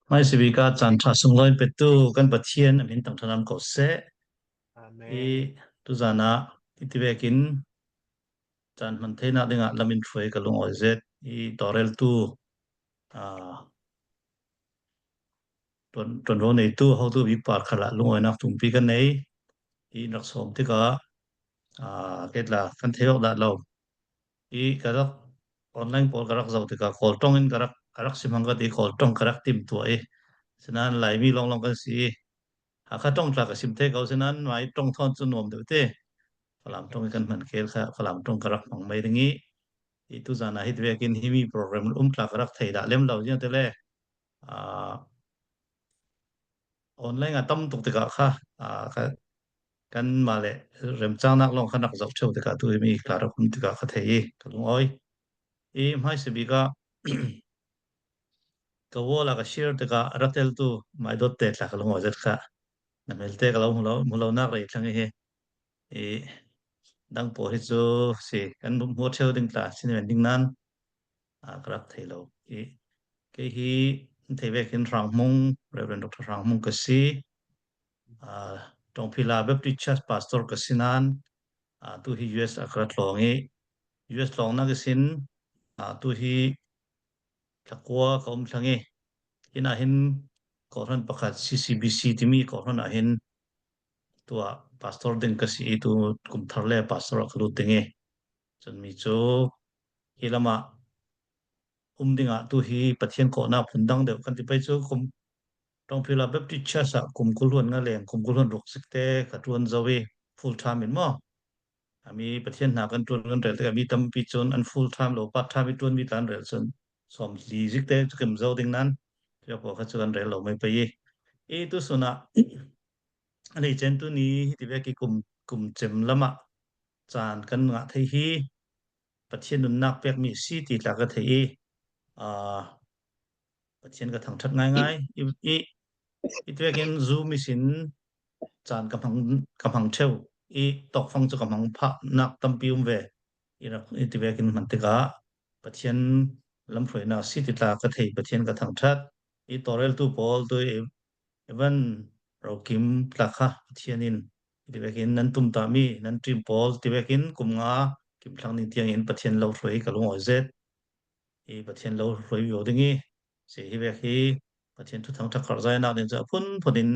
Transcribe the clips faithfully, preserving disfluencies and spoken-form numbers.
Hmaisabik ah caan ṭha sunglawi in petu kan Pathian a min thangṭhat um ko seh. Amen. I tuzan ah hiti vekin caan hman theihna dingah lam in hruai ka lungawi zet. I tawlreltu, aa, ṭuan, ṭuanvo neitu hotu bik pakhat ah lungawinak tumpi ka nei. I rak sawm tikah, aa, kei tla kan thei awk dah lo. I ka rak online pawl ka rak zoh tikah Kawl ṭawng in ka rak, ka rak sim hang ka ti, Kawl ṭawng ka rak tim tuah i. Sinain Laimi lawnglawng kan si i. Hakha ṭawng tla ka sim thei ko sinain mai ṭawng thawn cu nuam deuh ti. Falam ṭawng i kan hman khel kha, Falam ṭawng ka rak hmang mai ding i. I tuzan ah hiti vekin himi program um tla ka rak thei dah lem lo ziang te le. Aa, online a tam tuk tikah kha, aa, ka, kanmah le remcangnak lawng kha nak zoh ṭheu tikah tu himi tla rak um tikah ka thei i ka lungawi. I hmaisabik ah ka wall ah ka share tikah a ra teltu mai dawt te tla ka lungawi zet kha. Na hmel te ka lo hmu lo, hmu lonak rei thlang i hi. I dang pawl hi cu si kan hmuh ṭheu ding tla si men ding nan, aa, ka rak thei lo. I kei hi thei vekin Hrang Hmung, Reverend Doctor Hrang Hmung ka si. Aa, Ṭawngphila Baptist Church Pastor ka si nan, aa, tu hi U S ah ka ra tlawng i, U S tlawngnak ihsin, aa, tu hi thlakua ka um thlang i, inn ah hin kawhhran pakhat C C B C timi kawhhran ah hin tuah pastor ding ka si i, tu kum thar le pastor ah ka lut ding i, cun mi cu hi lamah um dingah tu hi Pathian kawhnak phundang deuh kan ti pei cu kum Ṭawngphila Baptist Church ah kum kul hluan nga leng kum kul hluan ruk zik te ka ṭuan zo i full time in maw? A mi Pathian hna kan ṭuan kan rel tikah mi tampi cun an full time lo, part time i ṭuanmi tla an rel cun sawmli zik te cu kim zo ding nan, cuak pawl kha cu kan rel lo mai pei i. I tusun ah a lei cen tu ni hiti vek i kum, kum cem lamah caan kan ngah thei hi Pathian nunnak pekmi a si ti tla ka thei i, aa, Pathian ka thangṭhat ngaingai. I, i, i tuekin Zoom ihsin caan ka hmang, ka hmang ṭheu i, tawkfang cu ka hmang phahnak tampi um ve. I rak, i ti vekin hman tikah Pathian lamhruainak si ti tla ka thei, Pathian ka thangṭhat. I tawlreltu pawl tu i, Evan Rokim tla kha Pathian in i ti vekin nan tumtahmi, nan ṭim pawl ti vekin kum nga kim thlang ning tiangin Pathian lo hruai ka lungawi zet. I Pathian lo hruai vivo ding i si hi vek hi Pathian thuthang ṭha karhzainak ding cu a phunphun in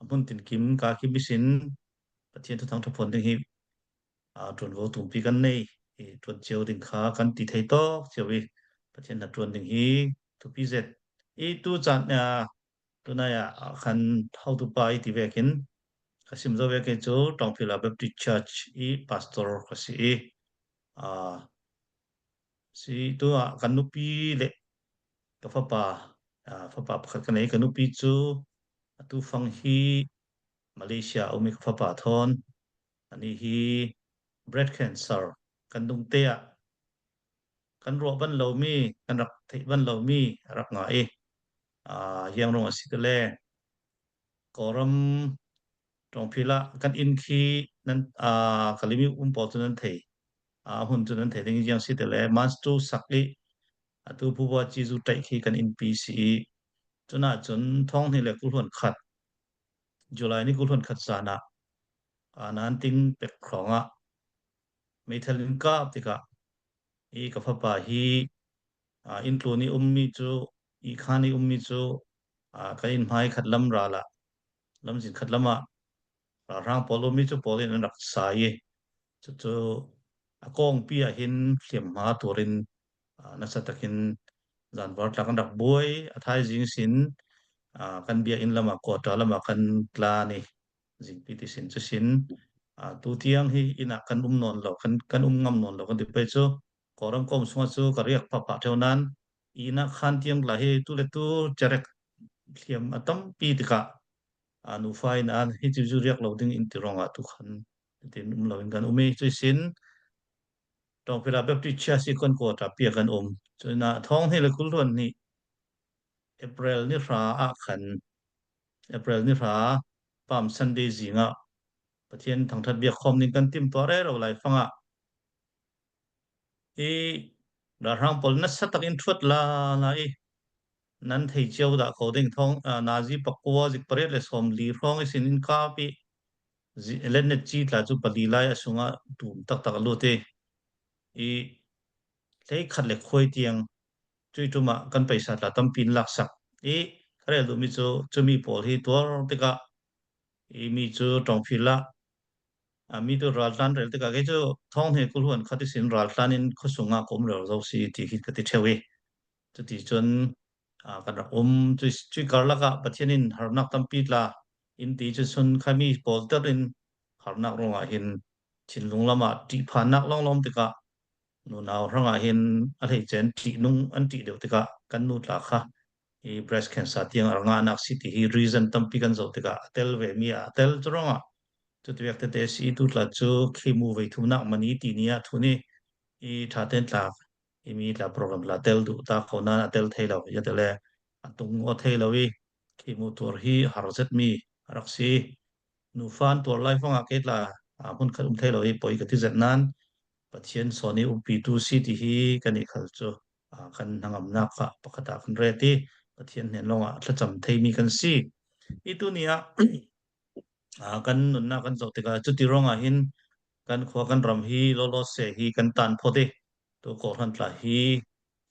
a hmun tinkim ka kim ihsin Pathian thuthang ṭha phuan ding hi, aa, ṭuanvo tumpi kan nei i ṭuan cio ding kha kan ti thei tawk cio i Pathian hna ṭuan ding hi thupi zet i tu caan, aa, tunai ah khan hotupa i ti vekin ka sim zo vekin cu Ṭawngphila Baptist Church i pastor ka si i, aa, si tu ah kan nupi le ka fapa, aa, fapa pakhat ka nei, ka nupi cu atu fang hi Malaysia a um i ka fapa thawn anih hi breast cancer kan dungte ah kan ruah ban lomi, kan rak theih ban lomi a rak ngah i, aa, ziang rung a si te le Kawlram Ṭawngphila kan inn khi nan, aa, ka limi um pawl cu nan thei, aa, a hmun cu nan thei ding i ziang si te le Manstu sak i atu Phuba Cizu ṭaih khi kan innpi si i, cunah cun thawng hnih le kul hluan khat, July ni kul hluan khat zan ah, aa, nan ting pek hrawng ah meithal in kap tikah i ka fapa hi, aa, inn tlun i ummi cu, i khan i ummi cu, aa, kan inn hmai khat lam ral ah, lamzin khat lam ah ralhrang pawl ummi cu pawl in an rak sai i, cucu a kawngpi ah hin hliamhma tuar in, aa, nasa takin zanvar tlak an rak buai, a thaizing sin, aa, kan biakinn lam ah, quarter lam ah kan tlan i, zingpi ti sin cu sin, aa, tu tiang hi inn ah kan um nawn lo, kan, kan um ngam nawn lo kan ti pei cu, Kawlram kawm sungah cu ka riak phapha ṭheu nan, inn ah khan tiang tla hi tu le tu cerek hliam a tampi tikah, aa, nufa in an hi cu cu riak lo ding in ti ruangah tu khan tin um lo in kan um i cu sin Ṭawngphila Baptist Church i kan quarter pi ah kan um. Cun ah thawng hnih le kul hluan hnih April ni hra ah khan, April ni hra Palm Sunday zing ah Pathian thangṭhat biak khawm ning kan timtuah rero lai fang ah i ralhrang pawl nasa takin ṭhuat lala i nan thei cio dah ko ding thawng, a, nazi pakua zik pariat le sawmli hrawng i sin in kap i, zi-, letnet ci tla cu pali lai a sungah tum taktak a lut i, i hleikhat le khuai tiang cui ṭum ah kan paisa tla tampi in laksak i, ka rel duhmi cu cumi pawl hi tuar tikah i mi cu ṭawngfil ah, a, mi tu raltlan rel tikah kei cu thawng hnih kul huan khat ihsin raltlan in khuasung ah ka um rero zo si ti hi ka ti ṭheu i, cuticun, a, kan rak um. Cui, cui karlak ah Pathian in harnak tampi tla in ti cu sun kha mi pawl ter in harnak ruangah hin thinlung lam ah ṭihphannak lawnglawm tikah nunau hrangah hin a hleice an ṭih nung an ṭih deuh tikah kan nu tla kha i breast cancer tiang a ngahnak si ti hi reason tampi kan zoh tikah a tel ve mi ah a tel cu ruangah cutivek tete si i tu tla cu chemo vei thumnak mani ti ni ah thu ni i ṭha ten tla i mi tla program tla tel duh ta ko nain a tel thei lo. Ziate le a tung aw thei lo i chemo tuar hi har zet mi a rak si. Nufa an tuar lai fangah kei tla, a, hmun khat um thei lo i poi ka ti zet nain Pathian sawn i umpitu si ti hi kan i khal cu, a, kan hnangamnak kha pakhat ah kan ret i Pathian hnen lawngah thlacam theimi kan si. I tu ni ah, a, kan nunnak kan zoh tikah cuti ruangah hin kan khua kan ram hi lawlaw se hi kan tan phawt i tu kawhhran tla hi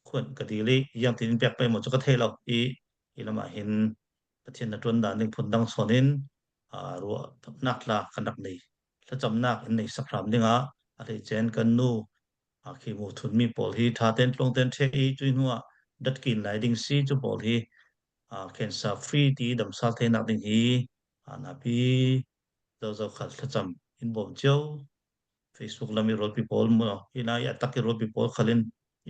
khuan ka dil i ziangtin in pek pei maw cu ka thei lo i, i lamah hin Pathian hnaṭuan dan ding phundang sawn in, aa, ruahnak tla kan rak nei, thlacamnak in nei sak hram dingah a hleice in kan nu, aa, khi mu thunmi pawl hi ṭha tein tluang tein ṭheh i cui hnuah datkin lai ding si cu pawl hi, aa, cancer free ti damsal theinak ding hi, aa, napi zozo khal thlacam in bawm cio. Facebook lam i rualpi pawl maw, hi lai a tak i rualpi pawl khalin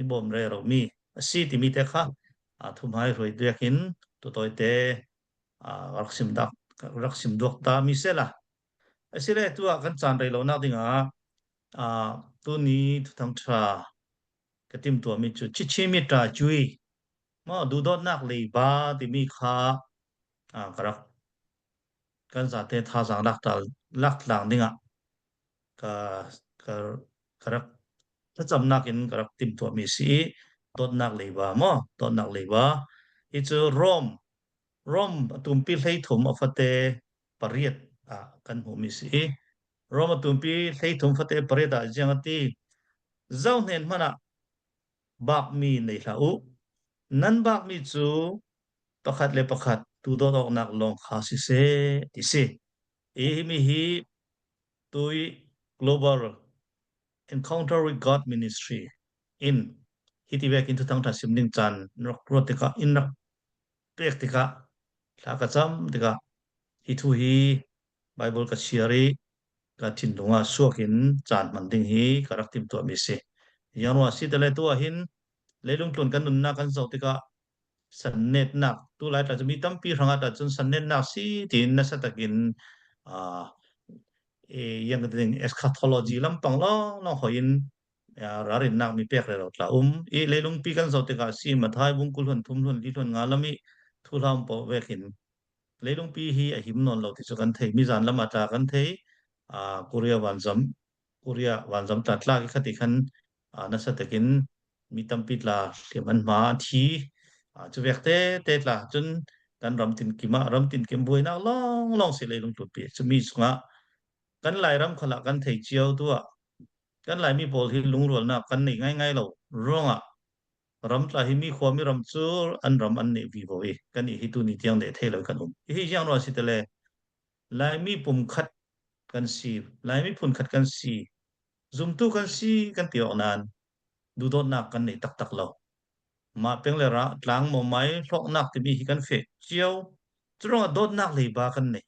i bawm rero mi a si timi te kha, aa, thumhai hruai duak in tutawite, aa, rak sim dak, rak sim duak ta mi sela. Asile tuah kan caan rei lonak dingah, aa, tuni Thuthang ṭha ka timtuahmi cu chichimi ṭa cui maw, duhdawtnak leiba timi kha, aa, ka rak kan zate thazaang lak ta, lak tlang dingah ka, ka, ka rak thlacamnak in ka rak timtuahmi si i, dawtnak leiba maw, dawtnak leiba hi cu Rom, Rom a tumpi hleithum a fate pariat ah kan hmuhmi si i, Rom a tumpi hleithum fate pariat ah ziang a ti, zohhnen hmanah bakmi nei hlah uh. Nan bakmi cu pakhat le pakhat duhdawt awknak lawng kha siseh ti si. I himi hi tui Global Encounter with God Ministry in hiti vekin Thuthang ṭha sim ding caan in rak ruat tikah, in rak pek tikah, thla ka cam tikah hi thu hi Baibal ka chiar i ka thinlung ah suak in caan hman ding hi ka rak timtuahmi si. Ziang ruah si tele tu ah hin leilung tlun kan nunnak kan zoh tikah sannetnak, tu lai tla cu mi tampi hrangah tla cun sannetnak si tiin nasa takin, aa, e, yang ka ding eschatology lampang lawnglawng hoi in, aa, ralrinnak mi pek rero tla um i, leilungpi kan zoh tikah si Matthai bung kul hluan thum hluan li hluan nga lam i thuhla um paoh vekin leilungpi hi a him nawn lo ti cu kan thei. Mizan lam ah tla kan thei, aa, Korea vanzam, Korea vanzam tla tlak i kha ti khan, aa, nasa takin mi tampi tla hliam an hma an thi, aa, cu vek tete tla cun kan ram tinkim ah, ram tinkim buainak lawnglawng si leilung tlunpi cumi sungah kan Lairam khal ah kan thei cio tu ah kan Laimi pawl hi lungrualnak kan nei ngaingai lo ruangah ram tla hi mi khua mi ram cu an ram an neh vivo i kan i hi tu ni tiang neh thei lo i kan um i hi ziang ruah si tele Laimi pumkhat kan si, Laimi phunkhat kan si, zumtu kan si kan ti awk nain duhdawtnak kan nei taktak lo. Mah peng le rah tlang mawmai hlawknak timi hi kan feh cio. Curuangah dawtnak leiba kan nei.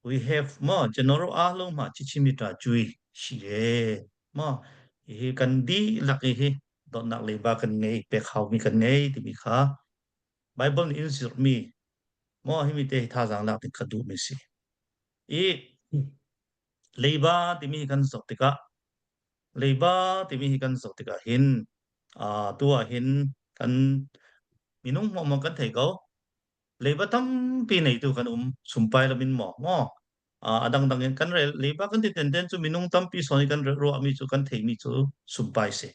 We have maw, general a lo hma chichimi ṭa cui si e maw, hi kan dihlak i hi dawtnak leiba kan ngei, pek haumi kan ngei timi kha Baibal nih in zirhmi maw, himi te hi thazaang lak ding ka duhmi si. I leiba timi hi kan zoh tikah, leiba timi hi kan zoh tikah hin, aa, tu ah hin kan minung hmuahhmuah kan thei ko. Leiba tampi neitu kan um, sumpai lamin maw, maw? Aa, a dangdang in kan rel, leiba kan ti tenten cu minung tampi sawn i kan rel ruahmi cu kan theimi cu sumpai si.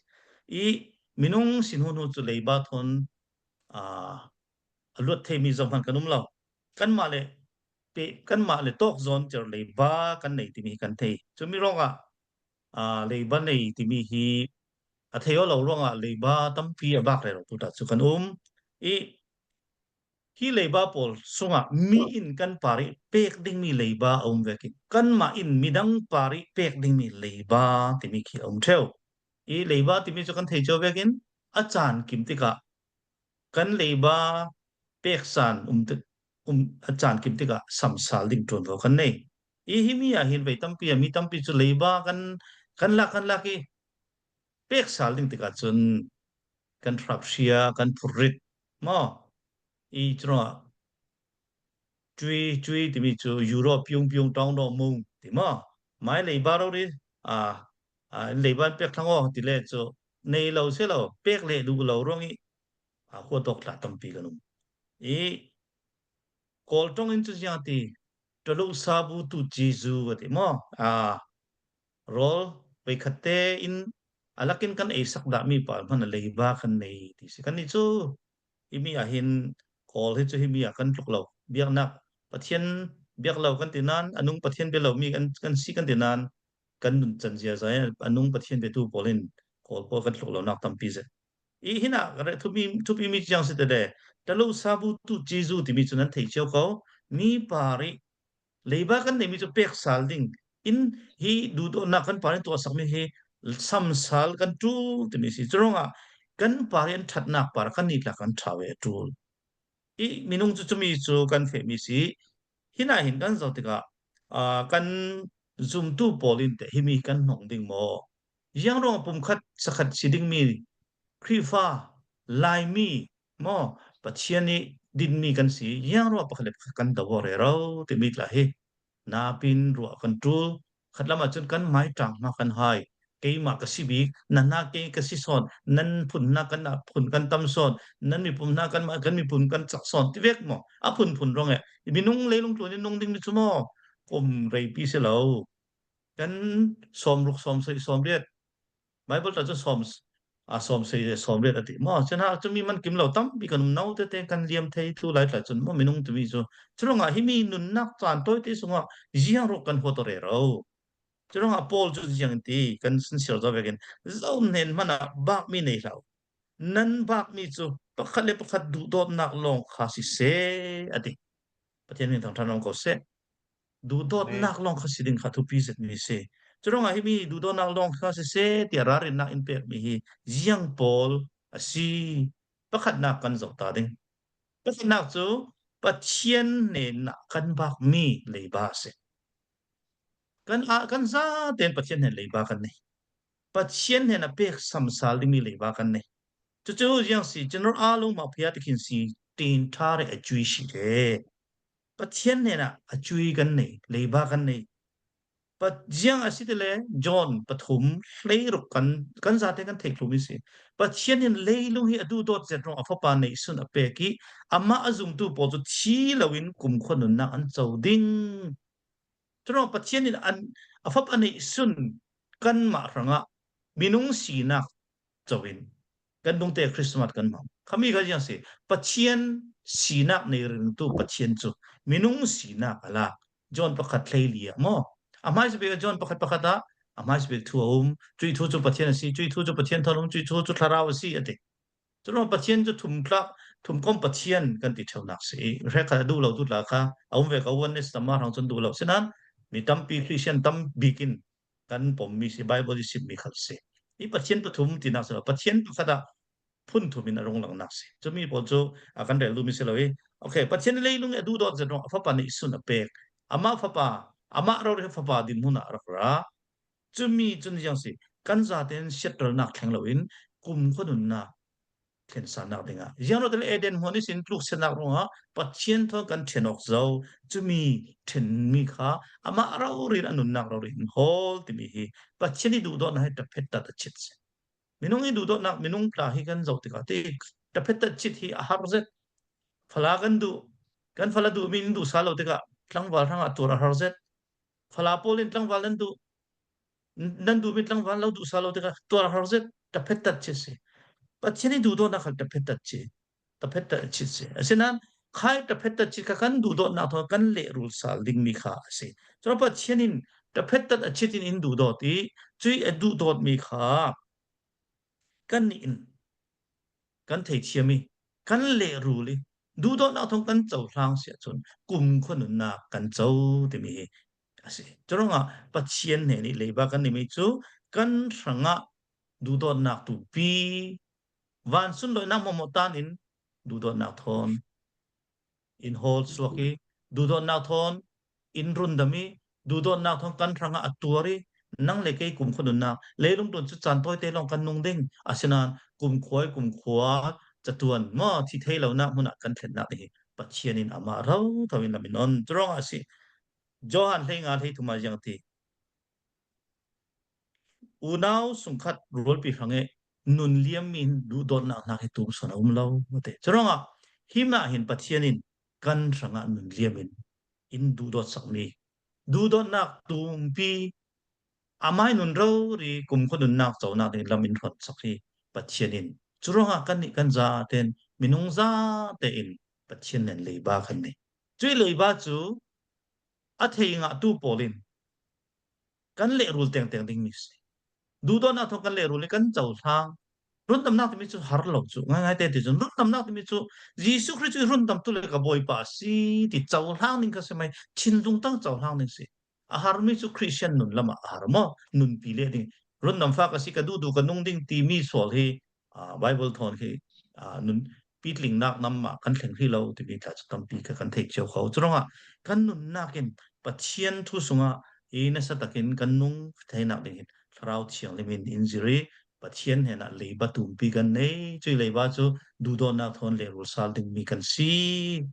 I minung sin hunu cu leiba thawn, aa, a luat thei mi zohman kan um lo. Kanmah le pe, kanmah le tawk zawn cer leiba kan nei timi hi kan thei. Cumi ruangah, aa, leiba nei timi hi a thei aw lo ruangah leiba tampi a bak rero tuta cu kan um. I hi leiba pawl sungah mi in kan parih pek dingmi leiba a um vekin kanmah in midang parih pek dingmi leiba timi khi a um ṭheu. I leiba timi cu kan thei cio vekin a caan kim tikah kan leiba peksan um tik, um, a caan kim tikah samsal ding ṭuanvo kan nei. I himi ah hin vei tampi ah mi tampi cu leiba kan, kan lak, kan lak i pek sal ding tikah cun kan hrap hria, kan phurrit maw? I curuangah cui, cui timi cu Europe piung piung ṭawng dawh mung ti maw? Mai leiba rori, aa, aa, leiba an pek thlang aw ti le cu nei lo si lo, pek leh duh lo ruang i, aa, huat awk tla tampi kan um. I Kawl ṭawng in cu ziang ti, ṭalu sabu tu Jesu a ti maw? Aa, rawl veikhat tein a lakin kan eisak dahmi pa hmanh a leiba kan nei ti si. Kannih cu himi ah hin Kawl hi cu himi ah kan tluk lo. Biaknak Pathian biak lo kan ti nain, a nung Pathian bia lomi kan, kan si kan ti nain, kan nuncan ziaza in a nung Pathian biatu pawl in Kawl pawl kan tluk lonak tampi zet. I hinah ka reh thupi, thupi mi ciang si tele, ṭalu sabu tu Jesu timi cu nan thei cio ko, mi parih leiba kan neimi cu pek sal ding in hi duhdawtnak kan parih tuahsakmi hi samsal kan ṭul timi si. Curuangah kan parih an ṭhatnak par kan nih tla kan ṭha ve a ṭul. I minung cu cumi cu kan fehmi si. Hinah hin kan zoh tikah, aa, kan zumtu pawl in teh himi kan hnong ding maw? Ziang ruang pumkhat sakhat si dingmi Khrihfa, Laimi maw? Pathian i dinmi kan si. Ziang ruang pakhat le pakhat kan do aw rero timi tla hi napin ruah kan ṭul. Khat lamah cun kan mai ṭang hna kan hai. Keimah ka si bik, na hna kei ka si sawn, nan phun hna kan phun kan tam sawn, nan miphun hna kan, kan miphun kan cak sawn ti vek maw? A phunphun ruang eh minung leilung tluan in nung dingmi cu maw? Kum reipi si lo. Kan sawmruk, sawmsarih, sawmriat, Baibal ta cu sawm, a sawmsarih le sawmriat a ti maw? Cun ha cumi man kim lo tampi kan um, no tete kan liam thei tu lai tla cun maw minung timi cu. Curuangah himi nunnak caan tawite sungah ziang ruk kan huat aw rero. Curuangah Paul cu ziang in ti kan sinsiar zo vekin, zohhnen hmanh ah bakmi nei hlah u. Nan bakmi cu pakhat le pakhat duhdawtnak lawng kha siseh, a ti. Pathian min thangṭhat ko seh. Duhdawtnak lawng kha si ding kha thupi zetmi si. Curuangah himi duhdawtnak lawng kha siseh tiah ralrinnak in pekmi hi ziang pawl a si? Pakhatnak kan zoh ta ding. Pakhatnak cu Pathian hnenah kan bakmi leiba a si. Kan, ah, kan zaten Pathian hnen leiba kan nei. Pathian hnenah pek samsal dingmi leiba kan nei. Cucu ziang si, cun aa lungmah phaya tikhin si, tin ṭha reh a cui si le Pathian hnenah a cui kan nei, leiba kan nei. Pa, ziang a si tile John pathum hleiruk kan, kan zate kan theih thlumi si. Pathian in leilung hi a duhdawt zet ruang a Fapa neih sun a pek i amah a zumtu pawl cu thi loin kumkhua nunnak an co ding. Curuang Pathian in an, a Fapa neih sun kanmah hrangah minung sinak co in kan dungte Christmas kan hmang. Khami kha ziang si, Pathian sinak nei ringtu Pathian cu minung sinak a lak. John pakhat hleili ah maw? A hmaisabik ah John pakhat pakhat ah a hmaisabik thu a um. Cuih thu cu Pathian a si, cuih thu cu Pathian thawn a um, cuih thu cu thlarau a si a ti. Curuang Pathian cu thum tlak, thum kom Pathian kan ti ṭheunak si. Hrekkhat a duh lo tu tla kha a um ve ko, oneness tam hrang cun duh lo. Sinain mi tampi Christian tam bik in kan pommi si, Bible i simmi khal si. I Pathian pathum tinak si lo, Pathian pakhat ah phun thum in a rung langnak si. Cumi pawl cu a kan rel duhmi si lo i, okay, Pathian leilung i a duhdawt zet ruang a Fapa neih sun a pek. Amah Fapa, amah rori Fapa dinhmun ah a rak ra. Cumi cun ziang si, kan zaten siatralnak thleng loin kumkhua nunnak thlensannak dingah, ziang ruah tile Eden hmuan ihsin tluksiatnak ruangah Pathian thawn kan ṭhen awk zo. Cumi ṭhenmi kha amah rori in a nunnak rori in hawl timi hi Pathian i duhdawtnak hi ṭaphettat a chit si. Minung i duhdawtnak, minung tla hi kan zoh tikah ti ṭaphettat chit hi a har zet. Fala kan duh, kan fala duhmi in duh sal lo tikah tlangval hrangah tuar a har zet. Fala pawl in tlangval nan duh, nan duhmi tlangval lo duh sal lo tikah tuar a har zet, ṭaphettat chit si. Pathian i duhdawtnak kha ṭaphettat chit. Taphet tat a chit si. Asinain khai taphet tat chit kha kan duhdawtnak thawn kan lehrul sal dingmi kha a si. Curuangah Pathian in taphet tat a chit in in duhdawt i, cui a duhdawtmi kha kannih in kan theithiam i, kan lehrul i, duhdawtnak thawn kan cohlang si ahcun kumkhua nunnak kan co timi hi a si. Curuangah Pathian hnen i leiba kan nimi cu kan hrangah duhdawtnak tumpi, van sunlawinak hmuahhmuah tan in duhdawtnak thawn in hawl suak i, duhdawtnak thawn in rundam i, duhdawtnak thawn kan hrangah a tuar i, nang le kei kumkhua nunnak, leilung ṭuan cu caan tawite lawng kan nung ding, asinain kumkhua i kumkhua catuan maw, thi thei lonak hmun ah kan thlennak hi Pathian in amah rotho in lam in on. Curuangah a si. Johan hleinga hleithum ah ziang ti, unau sungkhat rualpi hrang i nun liammi in duhdawtnak hnak hi tum sawn a um lo, a ti. Curuangah himah hin Pathian in kan hrangah nun liam in in duhdawt sakmi, duhdawtnak tumpi, amai nun rori kumkhua nunnak conak ding lam in hron sak hi Pathian in. Curuangah kannih kan zaten, minung zate in Pathian nen leiba kan nei. Cui leiba cu a thei ngahtu pawl in kan lehrul tengteng dingmi si. Duhdawtnak thawn kan lehrul i kan cohlang. Rundamnak timi cu har lo cu, ngaingai te ti cun rundamnak timi cu Jesuh Khrih cu i rundamtu le ka Bawipa a si ti cohlang ding kha si mai, thinlung tang cohlang ding si. A harmi cu Khristian nun lamah a har maw, nunpi leh ding. Rundam fa ka si, ka duhduh ka nung ding timi sual hi, aa, Bible thawn hi, aa, nun pitlingnak nam ah kan thleng hrih lo timi tla cu tampi kha kan theih cio kho. Curuangah kan nunnak in Pathian thu sungah i nasa takin kan nung theinak ding hin Thlarau Thianghlim in in zir i Pathian hnenah leiba tumpi kan nei. Cui leiba cu duhdawtnak thawn lehrul sal dingmi kan si.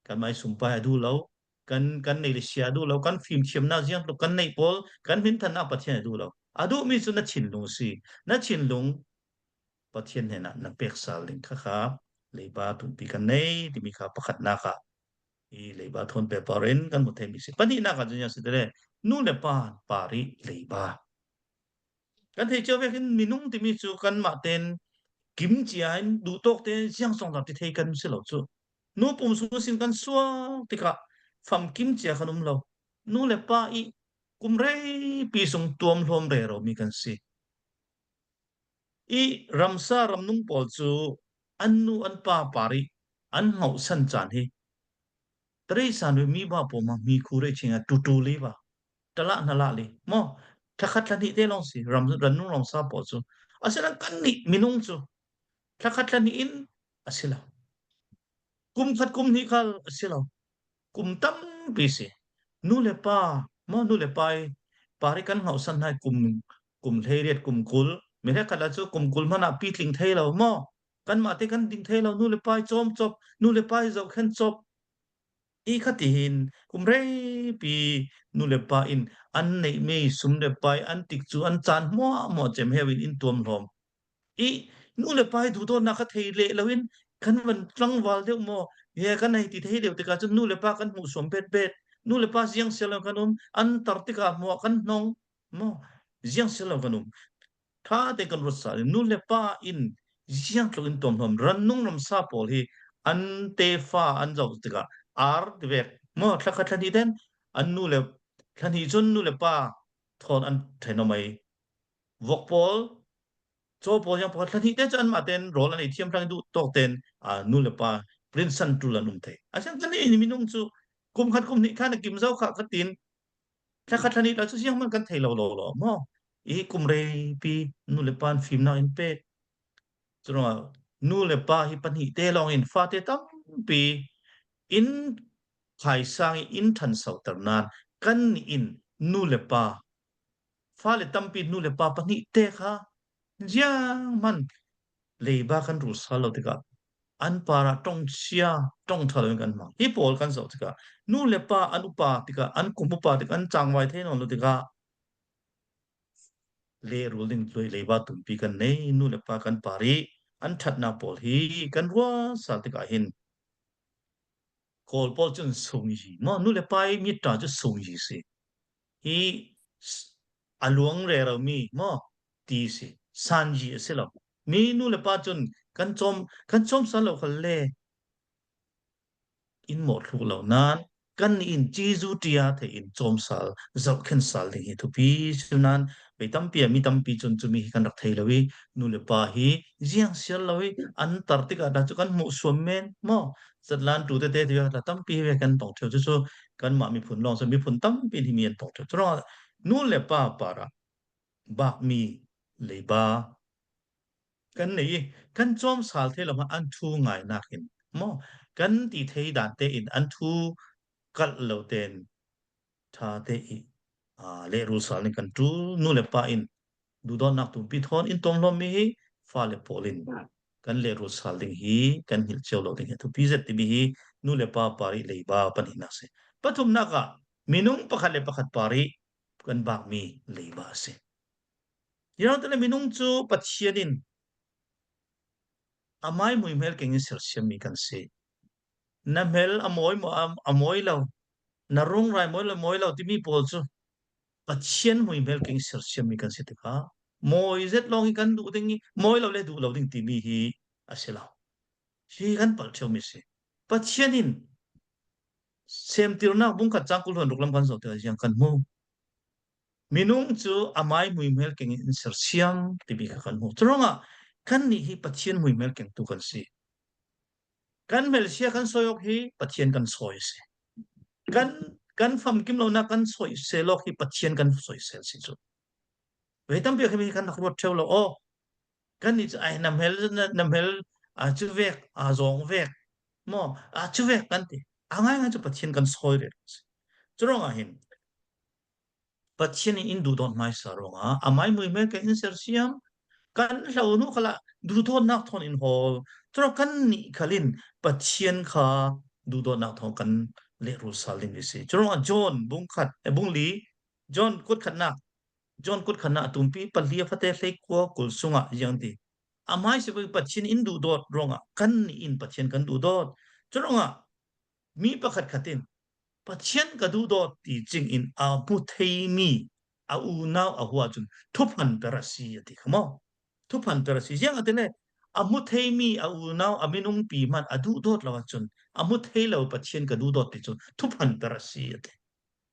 Kanmah i sumpai a duh lo, kan, kan neih le sia a duh lo, kan fimthiamnak ziangtluk kan neih pawl, kan hminthannak Pathian a duh lo. A duhmi cu na thinlung si. Na thinlung Pathian hnenah na pek sal ding kha kha leiba tumpi kan nei timi kha pakhatnak ah i leiba thawn pehpar in kan hmu theimi si. Pahnihnak ah cun ziang si te le, nu le pa par i leiba. Kan thei cio vekin minung timi cu kanmah tein kim cia in duhtawk te ziang zongzat ti thei kan si lo cu. Nu pum sung sin kan suak tikah famkim cia kan um lo. Nu le pa i kum reipi sung tuamhlawm rero mi kan si. I ramsa ramnung pawl cu an nu an pa par i an hngauhsan caan hi Teresa nih mi ba pawh hmang mi khu rei chinga tutu li ba. Talah hnalah li. Maw, thlakhat thlahnih te lawng si, ram, rannung ramsa pawl cu. Asinain kannih minung cu thlakhat thlahnih in a si lo. Kum khat kum hnih khal a si lo. Kum tampi si. Nu le pa, maw, nu le pa i, pa rei kan hngauhsan hna i kum, kum hleiriat, kum kul. Mi hrekkhat ah cu kum kul hmanh ah pitling thei lo, maw? Kanmah te kan ding thei lo, nu le pa i cawm cop, nu le pa i zohkhenh cop. I kha tihin kum reipi nu le pa in an neihmi sum le pai, an tikcu, an caan hmuahhmuah cem heu in in tuamhlawm. I nu le pa i duhdawtnak kha thei leh loin kan van tlangval deuh maw? He kan hei ti thei deuh tikah cun nu le pa kan hmuhsuam betbet. Nu le pa ziang sia lo kan um, an tar tikah hmuah kan hnong maw? Ziang sia lo kan um. Ṭha tein kan ruat sal i nu le pa in ziangtluk in tuamhlawm. Rannung ramsa pawl hi an tefa an zoh tikah ar ti vek maw? Thlakhat thlahnih ten an nu le, thlahnih cun nu le pa thawn an ṭhen aw mai. Vok pawl, caw pawl, ziang pawl, thlahnih te cu anmah ten rawl an ei thiam hlan i duh tawk ten, aa, nu le pa rinsan ṭul an um thei. A siang kan i minung cu kum khat kum hnih khan a kim zo kha khatin, thlakhat thlahnih tla cu zianghman kan thei lo lo law maw? I kum reipi nu le pa an fimnak in pek. Curuangah nu le pa hi pahnih te lawngin fate tampi in khaisang i in ṭhansoter nain kannih in nu le pa, fale tampi nu le pa pahnih te kha zianghman leiba kan rul sal lo tikah an parah ṭongsia, ṭongṭha loin kan hmang. Hi pawl kan zoh tikah nu le pa an upa tikah, an kum upa tikah, an cangvai thei nawn lo tikah lehrul ding tlui leiba tumpi kan nei. Nu le pa kan par i an ṭhatnak pawl hi kan ruat sal tikah hin Kawl pawl cun sungyi maw, nu le pa i mitṭa cu sungyi si. Hi s-, a luang rero mi maw ti si, sanyi a si lo. Mi nu le pa cun kan cawm, kan cawm sal lo khal le in mawh thluk lo nan, kannih in Jesu ṭia thei in cawmsal zohkhen sal ding hi thupi. Sinan vei tampi ah mi tampi cun cumi hi kan rak thei lo i, nu le pa hi ziang sial lo i, an tar tikah dah cu kan hmuh suam men maw? Zatlan ṭu tete ti ah dah tampi hi ve kan tong ṭheu. Cucu kanmah miphun lawng cu miphun tampi in himi an tong ṭheu. Curuangah nu le pa parah bakmi leiba kan nei i, kan cawmsal thei lo hmanh an thu ngainak in maw? Kan ti thei dan tein an thu kalh lo tein ṭha te i, aa, lehrul sal ning kan ṭul. Nu le pa in duhdawtnak tumpi thawn in tuamhlawmmi hi fale pawl in kan lehrul sal ding hi kan hngilh cio lo ding hi thupi zet timi hi nu le pa par i leiba pahnihnak si. Pathumnak ah minung pakhat le pakhat par i kan bakmi leiba a si. Ziangruangah minung cu Pathian in a mai hmuihmel keng in sersiammi kan si. Na hmel a mawi maw, a, a mawi lo, na rungrai mawi lo, mawi lo timi pawl cu Pathian hmuihmel keng in sersiammi kan si tikah mawi zet lawng hi kan duh ding i, mawi lo le duh lo ding timi hi a si lo. Hi kan palh ṭheu mi si. Pathian in Semtirnak bungkhat cang kul hluan ruk lam kan zoh tikah ziang kan hmu. Minung cu a mai hmuihmel keng in sersiam timi kha kan hmu. Curuangah kannih hi Pathian hmuihmel kengtu kan si. Kan hmelsia kan sawi awk hi Pathian kan sawi a si. Kan, kan famkim lonak kan sawi sel awk hi Pathian kan sawi sel si cu. Vei tampi ah khi mi kan rak ruat ṭheu lo. Aw, kannih cu ai na hmel, na, na hmel, aa, cu vek, aa, zawng vek maw, aa, cu vek kan ti. A ngaingai cu Pathian kan sawi rero si. Curuangah hin Pathian in in duhdawt hmaisa ruangah a mai hmuihmel keng in sersiam, kan hlo hnu khalah duhdawtnak thawn in hawl. Curuangah kannih khal in Pathian kha duhdawtnak thawn kan lehrul sal ding i si. Curuangah John bung khat, eh, bung li, John kutkhatnak, John kutkhatnak a tumpi pali a fate hleikua kul sungah ziang ti. A hmaisa Pathian in duhdawt ruangah kannih in Pathian kan duhdawt. Curuangah mi pakhat khat in Pathian ka duhdawt ti cing in a hmu theimi a unau a hua cun thuphan per a si a ti kha maw? Thuphan per a si. Ziangahtile a hmu theimi a unau a minungpi hmanh a duhdawt lo ahcun a hmu thei lo Pathian ka duhdawt ti cu thuphan per a si a ti.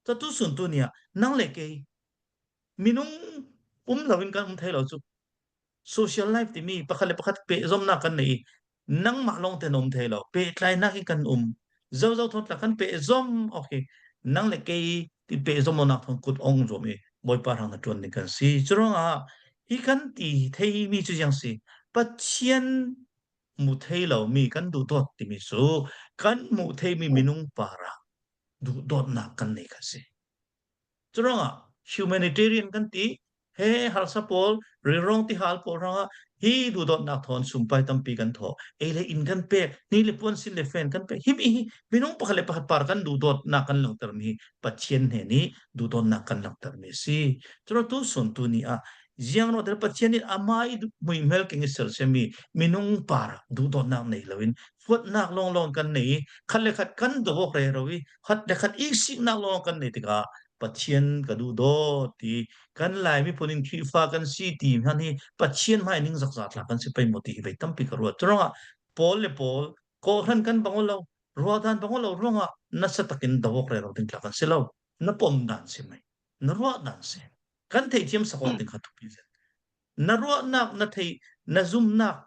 Cutu sun tu ni ah nang le kei minung um loin kan um thei lo cu. Social life timi pakhat le pakhat pehzomnak kan nei i, nangmah lawngte na um thei lo, pehtlainak in kan um. Zozo thawn tla kan pehzom awk hi, nang le kei ti pehzom awknak thawn kut awng zuam i, Bawipa hrang na ṭuan ding kan si. Curuangah hi kan ti theimi cu ziang si. Pathian hmu thei lomi kan duhdawt timi cu kan hmuh theimi minung parah duhdawtnak kan nei kha si. Curuangah humanitarian kan ti, he harsa pawl, rilrawng tihal pawl hrangah hi duhdawtnak thawn sumpai tampi kan thawh, ei le in kan pek, ni le puan, sin le fen kan pek. Himi hi minung pakhat le pakhat par kan duhdawtnak kan langhtermi hi Pathian hnen i duhdawtnak kan langhtermi a si. Curuangah tu sun tu ni ah ziangruangah Pathian in amah i hmuihmel keng i sersiammi minung par duhdawtnak nei loin huatnak lawnglawng kan nei i khat le khat kan do awk rero i khat le khat iksiknak lawnglawng kan nei tikah Pathian ka duhdawt ti, kan Lai miphun in Khrihfa kan si ti hmanh hi Pathian hmai ningzakza tla kan si pei maw ti hi vei tampi ka ruat. Curuangah pawl le pawl kawhhran kan bang aw lo, ruahdan bang aw lo ruangah nasa takin do awk rero ding tla kan si lo. Na pom dan si mai, na ruah dan si. Kan theithiam sak awk ding kha thupi zet. Na ruahnak, na theih, na zumnak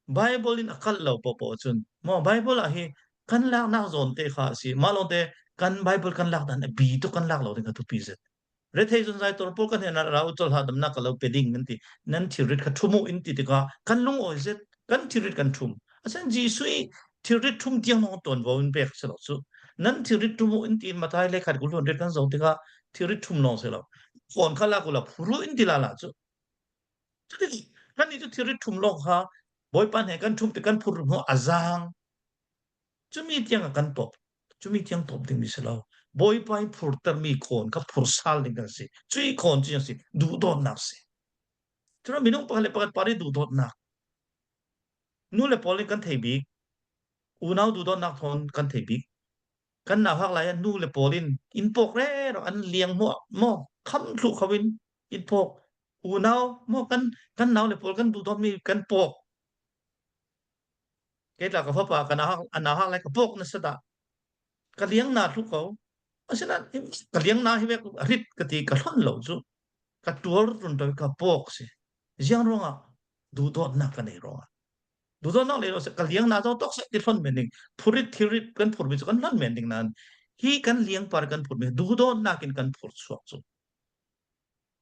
Baibal in a kalh lo pohpoh cun maw, Baibal ah hi kan laknak zawn te kha a si. Mah lawngte kan Baibal kan lak dan a bi tuk kan lak lo ding kha thupi zet. Rethei zunzai tor pawl kan hnenah ra u, colh hahdamnak ka lo pe ding nan ti, nan thilrit kha ṭhum u in ti tikah kan lungawi zet, kan thilrit kan ṭhum. A sen Jesuh i thilrit ṭhum tiang lawng tuan vo in pek si lo cu. Nan thilrit ṭhum u in ti in Mathai le khat kul hluan riat kan zoh tikah thilrit ṭhum lawng si lo. Kawn kha lak uhla phur u in ti lala cu. Cuti kannih cu thilrit ṭhum lawng kha Bawipa hnen kan ṭhum ti kan phur hnu a zaang. Cumi tiangah kan tawp, cumi tiang tawp dingmi si lo. Bawipa in phurtermi kawn kha phur sal ding kan si. Cui kawn cu ziang si, duhdawtnak si. Curuangah minung pakhat le pakhat par i duhdawtnak nu le pawl in kan thei bik, unau duhdawtnak thawn kan thei bik. Kan nauhak lai ah nu le pawl in in pawk rero an liang hmuah maw, kham thluh kho in in pawk. Unau maw, kan, kan nau le pawl kan duhdawtmi kan pawk. Kei tla ka fapa kan a hak, a nauhak lai ka pawk nasa dah. ka liangna thluk ko. Asinain ka liangna hi vek a rit ka ti ka hlon lo cu ka tuar run to ka pawk si. Ziang ruangah duhdawtnak ka nei ruangah. Duhdawtnak lei lo si ka liangna zong tawk sek ti hlon men ding. Phurit thilrit kan phurmi cu kan hlon men ding nain hi kan liangpar kan phurmi duhdawtnak in kan phur chuak cu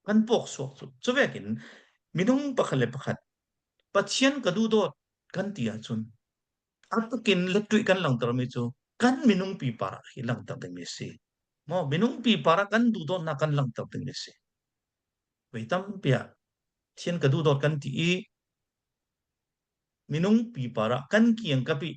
kan pawk suak cu. Cuvekin minung pakhat le pakhat Pathian ka duhdawt kan ti ahcun a takin lettuih kan langtermi cu kan minungpi parah hi langter dingmi si. Maw, minungpi parah kan duhdawtnak kan langter dingmi si. Vei tampi ah Pathian ka duhdawt kan ti i minungpi parah kan kiangkap i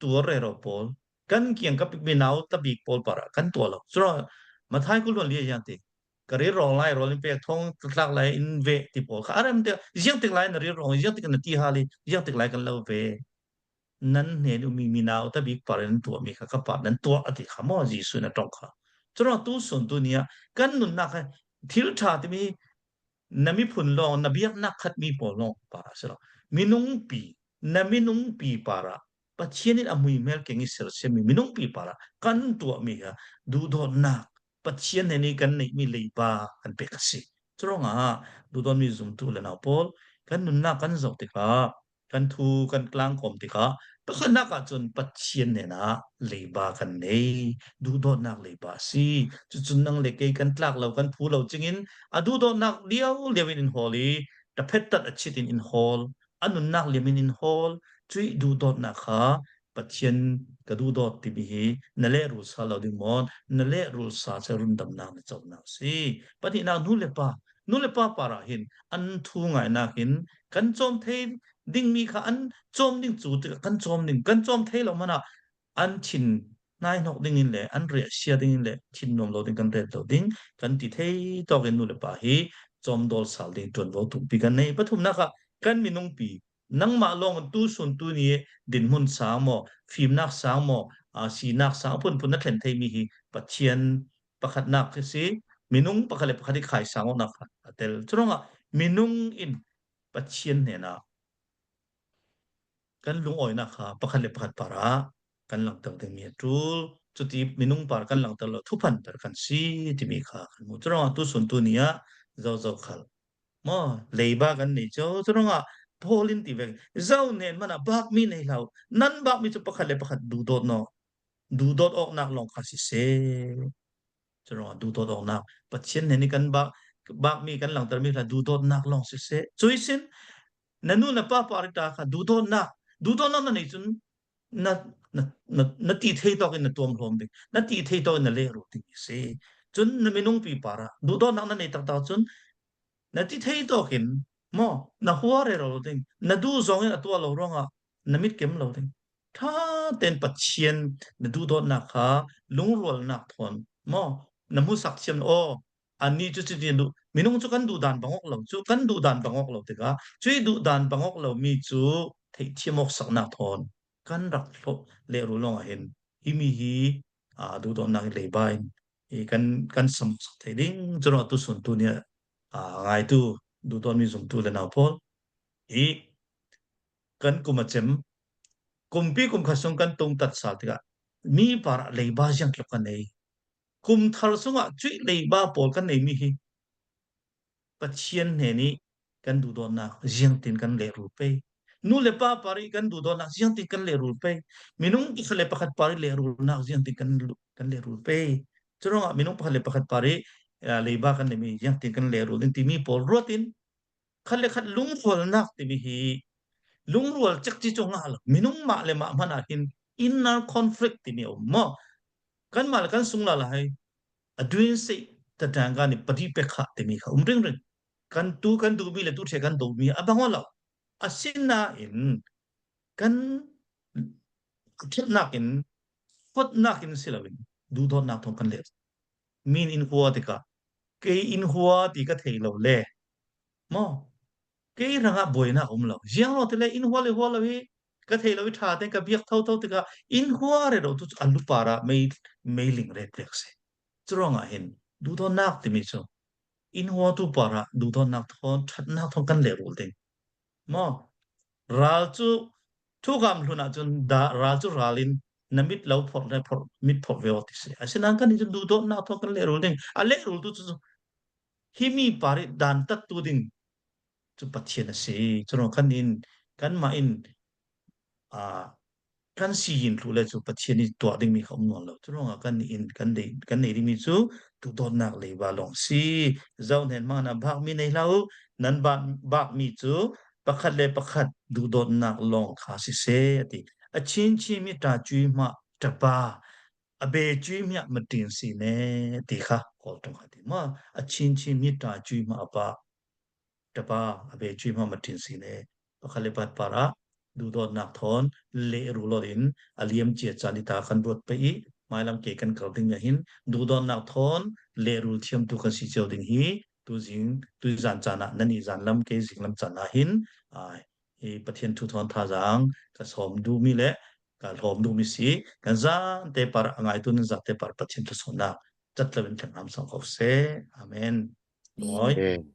tuar rero pawl, kan kiangkap i minau tabik pawl parah kan tuar lo. Cura Mathai kul hluan li a ziang ti, ka rilrawng lai rawl in pek thawng ka tlak lai in ve ti pawl kha a rem te, ziang tik lai na rilrawng, ziang tik na ti hal i, ziang tik lai kan lo ve. Nan hnen ummi minau tabik parah nan tuahmi kha ka parah nan tuah a ti kha maw Jesuh in a ṭong kha. Cura tu sun tu ni ah kan nunnak kha thil ṭha timi na miphun lawng, na biaknak khatmi pawl lawng parah si lo. Minungpi, na minungpi parah Pathian in a hmuihmel keng i sersiammi minungpi parah kan tuahmi kha duhdawtnak Pathian hnen i kan neihmi leiba kan pek a si. Curuangah duhdawtmi zumtu le nau pawl kan nunnak kan zoh tikah kan thu kan tlangkawm tikah pakhatnak ahcun Pathian hnenah leiba kan nei, duhdawtnak leiba a si. Cucun nang le kei kan tlak lo, kan phu lo cingin a duhdawtnak liau liau in in hawl i, ṭaphettat a chit in in hawl, a nunnak liam in in hawl. Cuih duhdawtnak kha Pathian ka duhdawt timi hi na lehrul sa lo ding maw, na lehrul sa cu rundamnak na conak a si. Pahnihnak nu le pa, nu le pa parah hin an thu ngainak in kan cawm thei dingmi kha an cawm ding cu tikah kan cawm ding, kan cawm thei lo hmanah an thin hnaihnok dingin le an riahsia dingin le thin nuam lo ding kan ret lo ding kan ti thei tawkin nu le pa hi cawmdawl sal ding ṭuanvo tumpi kan nei. Pathumnak ah kan minungpi nangmah lawng tu sun tu ni dinhmun sang maw, fimnak sang maw, aa, sinak sang a phunphun na thlen theimi hi Pathian pakhatnak a si, minung pakhat le pakhat hi khai sang awknak kha a tel. Curuangah minung in Pathian hnenah kan lungawinak kha pakhat le pakhat parah kan langter dingmi a ṭul. Cuti minung par kan langter lo, thuphan per kan si timi kha kan hmu. Curuangah tu sun tu ni ah zozo khal maw, leiba kan nei cio. Curuangah Paul in ti vek, zo nen hmanah bakmi nei hlah uh. Nan bakmi cu pakhat le pakhat duhdawt naw, duhdawt awknak lawng kha siseh. Curuangah duhdawt awknak, Pathian hnen i kan bak, bakmi kan langtermi hla duhdawtnak lawng siseh. Cuih sin na nu na pa parih ta kha duhdawtnak, duhdawtnak na nei cun na, na, na, na ti thei tawkin na tuam hlawm ding, na ti thei tawkin na lehrul ding i si. Cun na minungpi parah duhdawtnak na nei taktak cun na ti thei tawkin maw, na hua rero lo ding, na duh zongin a tuah lo ruangah na mit kem lo ding. Ṭha tein Pathian na duhdawtnak kha lungrualnak thawn maw, na hmusak thiam aw, annih cu cutin duh, minung cu kan duhdan bang awk lo, cu kan duhdan bang awk lo tikah cuih duhdan bang awk lomi cu theihthiam awk saknak thawn kan rak hlawh lehrul lawngah hin himi hi, aa, duhdawtnak i leiba in i kan, kan samsak thei ding. Curuangah tu sun tu ni ah, aa, ngaitu duhdawtmi zumtu le nau pawl i kan kum a cem, kumpi kum khat sung kan tungtat sal tikah mi parah leiba ziangtluk kan nei. Kum thar sungah cuih leiba pawl kan neimi hi Pathian hnen i kan duhdawtnak ziangtin kan lehrul pei. Nu le pa parih kan duhdawtnak ziangtin kan lehrul pei. Minung pakhat le pakhat parih lehrulnak ziangtin kan, kan lehrul pei. Curuangah minung pakhat le pakhat parih, aa, leiba kan neimi ziangtin kan lehrul ding timi pawl ruatin khat le khat lungrualnak timi hi lungrual cekci cu ngah lo. Minung mah le mah hmanh ah hin inner conflict timi a um maw? Kanmah le kan sung lala hai a duin sei tatang kan i padi pek kha timi kha um ringring. Kan tu kan duhmi le tu ṭhe kan duhmi a bang aw lo. Asinain kan ṭhatnak in, hotnak in si loin duhdawtnak thawng kan leh. Min in hua tikah kei in hua ti ka thei lo le maw? Kei hrangah buainak um lo. Ziang lo ti le in hua le hua lo hi ka thei lo i ṭha tein ka biak thotho tikah in hua rero tu cu a lu parah mei, meiling ret lek si. Curuangah hin duhdawtnak timi cu in hua tu parah duhdawtnak thawn, ṭhatnak thawn kan lehrul ding. Maw? Ral cu thukam hlun ahcun dah, ral cu ral in Na mit lo phorh le phorh, mit phorh ve aw ti si. Asinain kannih cu duhdawtnak thawn kan lehrul ding. A lehrultu cu himi par i dantattu ding cu Pathian a si. Curuangah kannih in, kanmah in, aa, kan si in thluh le cu Pathian i tuah dingmi kha um nawn lo. Curuangah kannih in kan dei, kan nei dingmi cu duhdawtnak leiba lawng a si. Zohhnen hmang in a bakmi nei hlah u, nan bak, bakmi cu pakhat le pakhat duhdawtnak lawng kha siseh, a ti. A chinchin mi ṭacui hmah ṭapa, a becui hmah maṭin si ne, ti kha Kawl ṭong kha ti maw? A chinchin mi ṭacui hmah a pa, ṭapa, a becui hmah maṭin si ne. Pakhat le pakhat parah duhdawtnak thawn lehrul awt in a liam cia caan i ta kan ruat pei i, mailam ke kan kal ding ah hin duhdawtnak thawn lehrul thiamtu kan si cio ding hi. Tuzing, tuzan caan ah, nan i zan lam, kei zing lam caan ah hin, aa, hi Pathian thu thawn thazaang ka sawm duhmi le ka hlawm duhmi si. Kan zante par a ngaitu nan zante par Pathian thlachuahnak cat lo in thleng hram sawng ko seh. Amen. Lungawi. Amen.